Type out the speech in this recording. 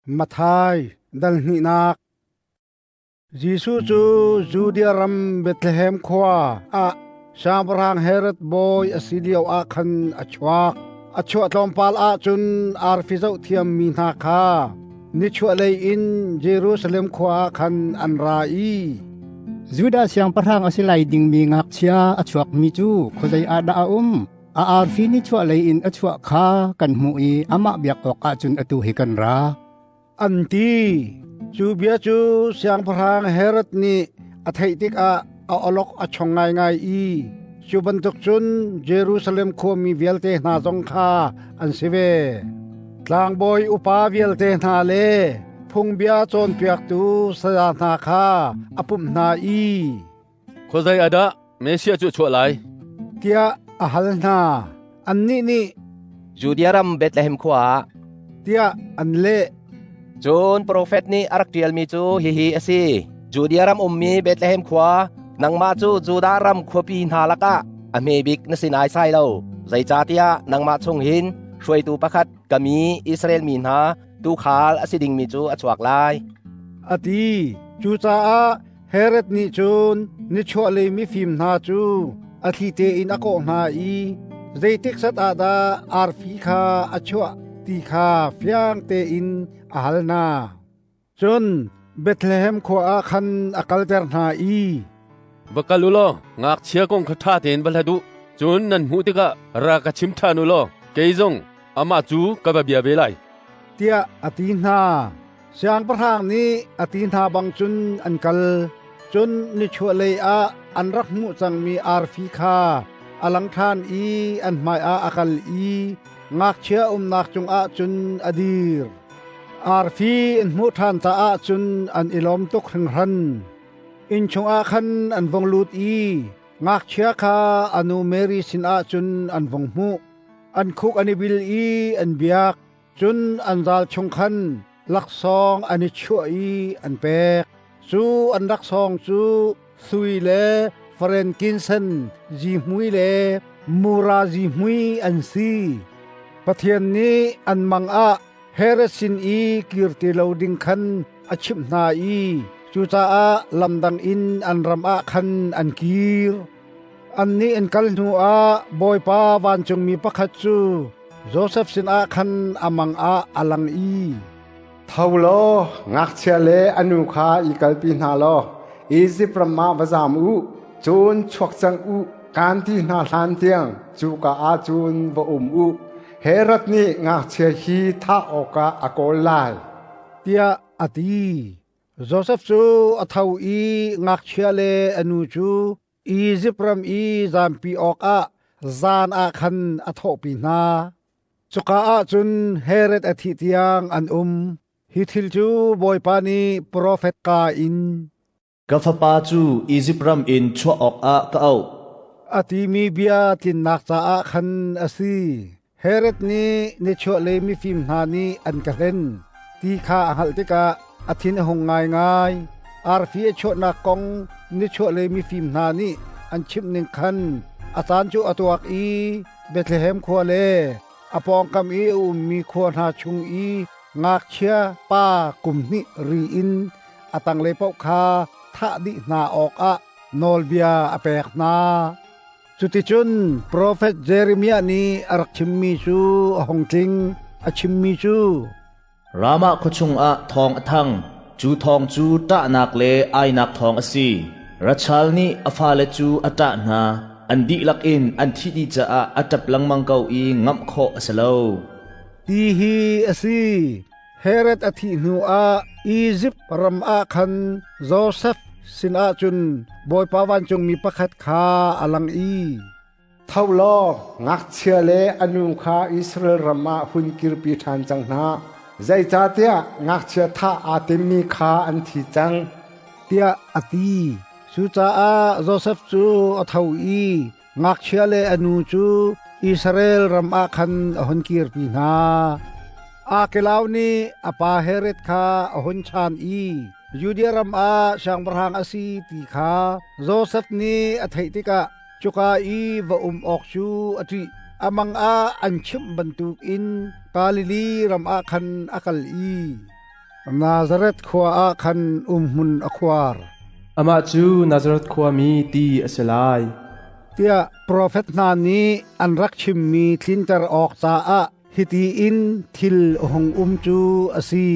Matthai dal hnihnak. Jesuh cu Judea ram Bethlehem khua ah Siangpahrang Herod bawi a si lio ah khan a chuak. A chuah tlawmpal ah cun arfi zohthiam mi hna kha nichuahlei in Jerusalem khua ah khan an ra i, Judah siangpahrang a si lai dingmi ngakchia a chuakmi cu khuazei ah dah a um? A arfi nichuahlei in a chuah kha kan hmuh i amah biak awkah cun atu hi kan ra. An ti. Cu bia cu Siangpahrang Herod nih a theih tikah a awlok a chong ngaingai i cu bantuk cun Jerusalem khuami vialte hna zong kha an si ve. Tlangbawi upa vialte hna le phungbia cawnpiaktu saya hna kha a pumh hna i, "Khuazei ah dah Messiah cu a chuah lai?" tiah a hal hna. Annih nih, "Judea ram Bethlehem khua ah," tiah an leh. Cun profet nih a rak ṭialmi cu hihi a si: Judea ram ummi Bethlehem khua, nangmah cu Judah ram khuapi hna lakah a hme bik na si naisai lo. Zeicahtiah nangmah chung hin hruaitu pakhat ka mi Israel mi hna tuukhal a si dingmi cu a chuak lai," a ti. Cucaah Herod nih cun nichuahlei mifim hna cu a thli tein a kawh hna i zeitik set ah dah arfi kha a chuah ti kha fiang tein a hal hna. Cun Bethlehem khua ah khan a kalter hna i, "Va kal u law ngakchia kong kha ṭha tein va hlat u. Cun nan hmuh tikah ra ka chim ṭhan u law kei zong amah cu ka va bia ve lai," tiah a ti hna. Siangpahrang nih a ti hna bang cun an kal. Cun nichuahlei ah an rak hmuh cangmi arfi kha a lang ṭhan i an hmaiah a kal i ngakchia umnak cungah cun a dir. Arfi an hmuh ṭhan caah cun an i lawm tuk hringhran. Inn chungah khan an vung lut i ngakchia kha a nu Mary sinah cun an vung hmuh. An khuk an i bil i an biak. Cun an zal chung khan laksawng an i chuah i an pek. Cu an laksawng cu sui le frankinsen zihmui le mura zihmui an si. Pathian nih an mang ah Herod sin i kir ti lo ding khan a chimh hna i cucaah lamdang in an ram ah khan an kir. Annih an kal hnuah Bawipa vancungmi pakhat cu Josef sinah khan a mang ah a lang i, "Tho law ngakchia le a nu kha i kalpi hna law Izipt ram ah va zam u, cun chuak cang u kaan ti hna hlan tiang cuka ah cun va um u. Herod nih ngakchia hi thah awkah a kawl lai," tiah a ti. Josef cu a tho i ngakchia le a nu cu Izipt ram i zampi awkah zan ah khan a thawhpi hna. Cuka ah cun Herod a thih tiang an um. Hi thil cu Bawipa nih profet ka in, "Ka fapa cu Izipt ram in chuah awkah ka auh," a timi bia tlinnak caah khan a si. Herod nih nichuahlei mifim hna nih an ka hlen ti kha a hngalh tikah a thin a hung ngaingai. Arfi a chuahnak kong nichuahlei mifim hna nih an chimh ning khan a caan cu a tuak i Bethlehem khua le a pawngkam i a ummi khua hna chung i ngakchia pa kum hnih ri in a tanglei paoh kha thah dih hna awkah nawlbia a pek hna. Cuticun profet Jeremiah nih a rak chimmi cu a hung tling. A chimmi cu, "Ramah khua chungah thawng a thang, cu thawng cu ṭahnak le ainak thawng a si. Rachel nih a fale cu a ṭah hna, an dihlak in an thih dih caah a ṭap lengmang ko i ngamh khawh a si lo," ti hi a si. Herod a thih hnuah Izipt ram ah khan Josef sinah cun Bawipa vancungmi pakhat kha a lang i, "Tho law ngakchia le a nu kha Israel ram ah hun kirpi ṭhan cang hna, zeicahtiah ngakchia thah aa timmi kha an thi cang," tiah a ti. Cucaah Josef cu a tho i ngakchia le a nu cu Israel ram ah khan a hun kirpi hna. Arkelau nih a pa Herod kha a hun chan i Judea ram ah siangpahrang a si ti kha Josef nih a theih tikah cuka i va um awk cu a ṭih. A mang ah an chimh bantukin Galilee ram ah khan a kal i. Nazareth khua ah khan umhmun a khuar. Amah cu Nazareth khuami ti a si lai, tiah profet hna nih an rak chimmi tlinter awk caah hiti in thil a hung um cu a si.